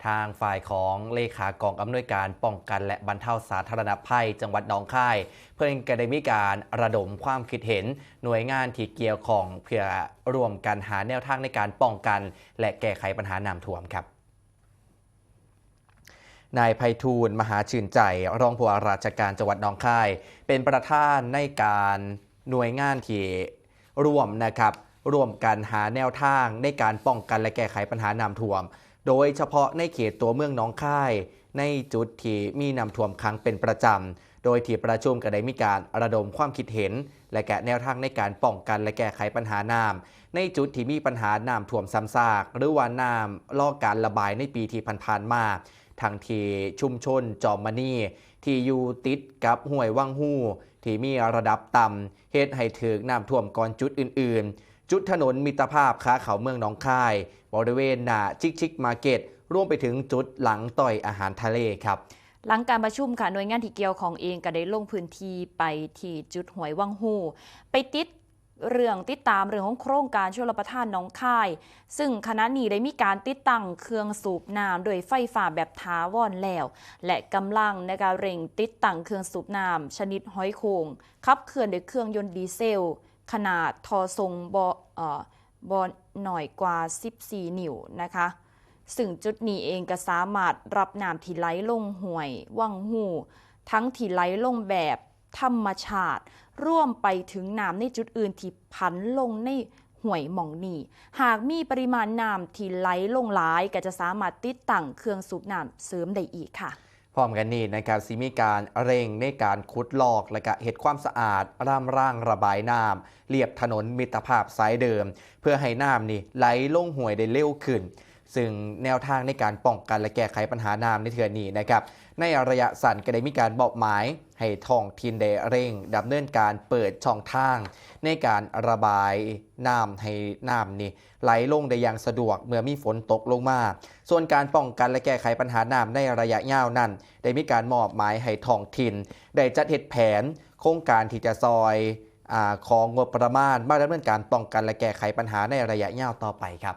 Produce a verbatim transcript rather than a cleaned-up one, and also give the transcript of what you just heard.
ทางฝ่ายของเลขากองอำนวยการป้องกันและบรรเทาสาธารณภัยจังหวัดหนองคาย เพิ่นก็ได้มีการระดมความคิดเห็นหน่วยงานที่เกี่ยวข้องเพื่อร่วมกันหาแนวทางในการป้องกัน และแก้ไขปัญหาน้ำท่วมครับ นายไพฑูรย์ มหาชื่นใจ รองผู้ว่าราชการจังหวัดหนองคาย เป็นประธานในการหน่วยงานที่ร่วมนะครับ ร่วมกันหาแนวทางในการป้องกันและแก้ไขปัญหาน้ำท่วม โดยเฉพาะในเขตตัวเมืองหนองคาย ในจุดที่มีน้ำท่วมขังเป็นประจำ โดยที่ประชุมก็ได้มีการระดมความคิดเห็น และก็แนวทางในการป้องกันและแก้ไขปัญหาน้ำในจุดที่มีปัญหาน้ำท่วมซ้ำซาก หรือว่าน้ำรอการระบายในปีที่ผ่านๆมา ทั้งที่ชุมชนจอมมณีที่อยู่ติดกับห้วยวังฮูที่มีระดับต่ำ เฮ็ดให้ถืกน้ำท่วมก่อนจุดอื่นๆ จุดถนนมิตรภาพขาเข้าเมืองหนองคาย บริเวณหน้าชิกชิกมาร์เก็ต รวมไปถึงจุดหลังต่อยอาหารทะเลครับ หลังการประชุมค่ะ หน่วยงานที่เกี่ยวข้องเองก็ได้ลงพื้นที่ไปที่จุดห้วยวังฮู ไปติดเรื่องติดตามเรื่องของโครงการชลประทานหนองคาย ซึ่งขณะนี้ได้มีการติดตั้งเครื่องสูบน้ำโดยไฟฟ้าแบบถาวรแล้ว และกำลังนะคะเร่งติดตั้งเครื่องสูบน้ำชนิดหอยโข่ง ขับเคลื่อนด้วยเครื่องยนต์ดีเซล ขนาดท่อส่งบ่เอ่อบ่น้อยกว่า สิบสี่ นิ้วนะคะ ซึ่งจุดนี้เองก็สามารถรับน้ำที่ไหลลงห้วยวังฮู ทั้งที่ไหลลงแบบธรรมชาติ รวมไปถึงน้ำในจุดอื่นที่ผันลงในห้วยหม่องนี้ หากมีปริมาณน้ำที่ไหลลงหลาย ก็จะสามารถติดตั้งเครื่องสูบน้ำเสริมได้อีกค่ะ พร้อมกันนี้นะครับสิมีการเร่งในการขุดลอกและก็เฮ็ดความสะอาดรามรางระบายน้ำเลียบถนนมิตรภาพสายเดิม เพื่อให้น้ำนี่ไหลลงห้วยได้เร็วขึ้น ซึ่งแนวทางในการป้องกันและแก้ไขปัญหาน้ำในเทื่อนี้นะครับ ในระยะสั้นก็ได้มีการมอบหมายให้ท้องถิ่นได้เร่งดำเนินการเปิดช่องทาง ในการระบายน้ำให้น้ำนี่ไหลลงได้อย่างสะดวกเมื่อมีฝนตกลงมา ส่วนการป้องกันและแก้ไขปัญหาน้ำในระยะยาวนั้น ได้มีการมอบหมายให้ท้องถิ่น ได้จัดเฮ็ดแผน โครงการที่จะซอยอาของงบประมาณมาดำเนินการป้องกันและแก้ไขปัญหาในระยะยาวต่อไปครับ